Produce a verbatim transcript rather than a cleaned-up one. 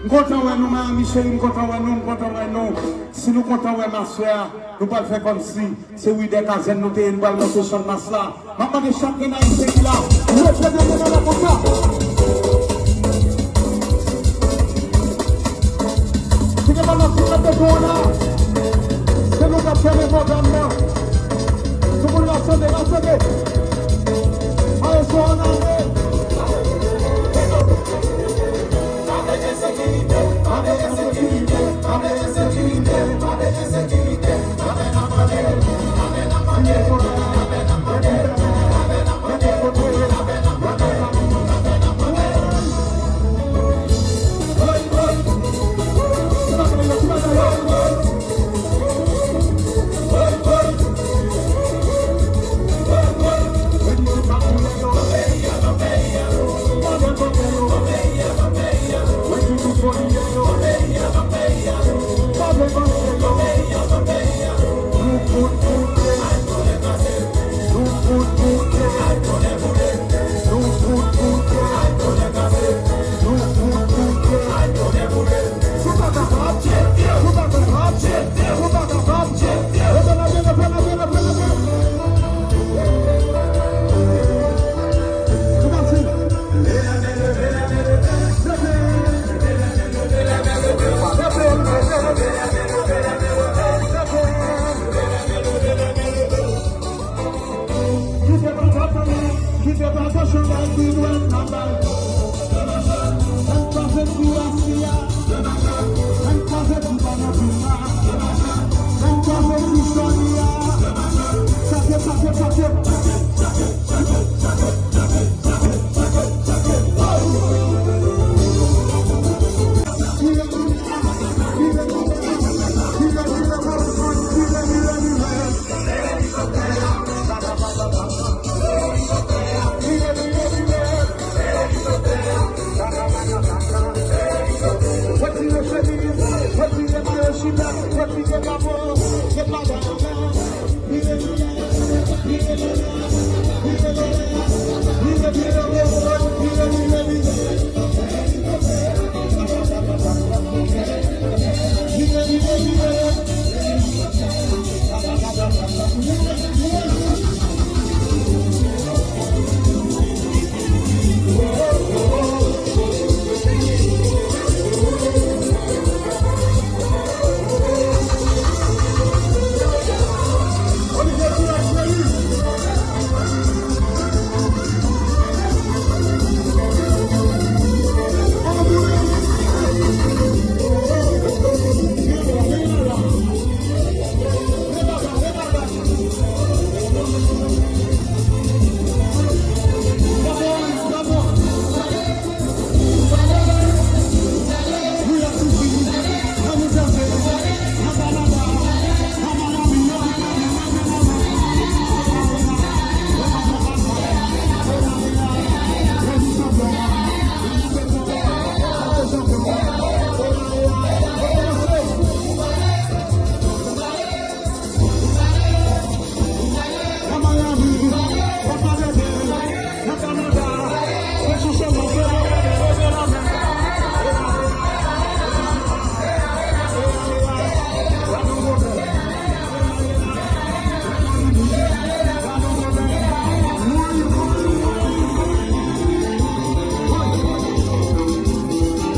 M kontan wè nou, Miami cheri, m kontan wè nou, m kontan wè nou. Si nou kontan wè m aswè a, nou pral fè kòmsi se wi dè kazèn nou te ye, nou pral monte chanmas la. M ap mande chak grenn ayisyen ki la, leve de men anlè konsa. Si gen moun ki leve de men la, se nou k ap fèmen pwogram nan. Tout moun rasanble, rasanble. Maestro ann ale.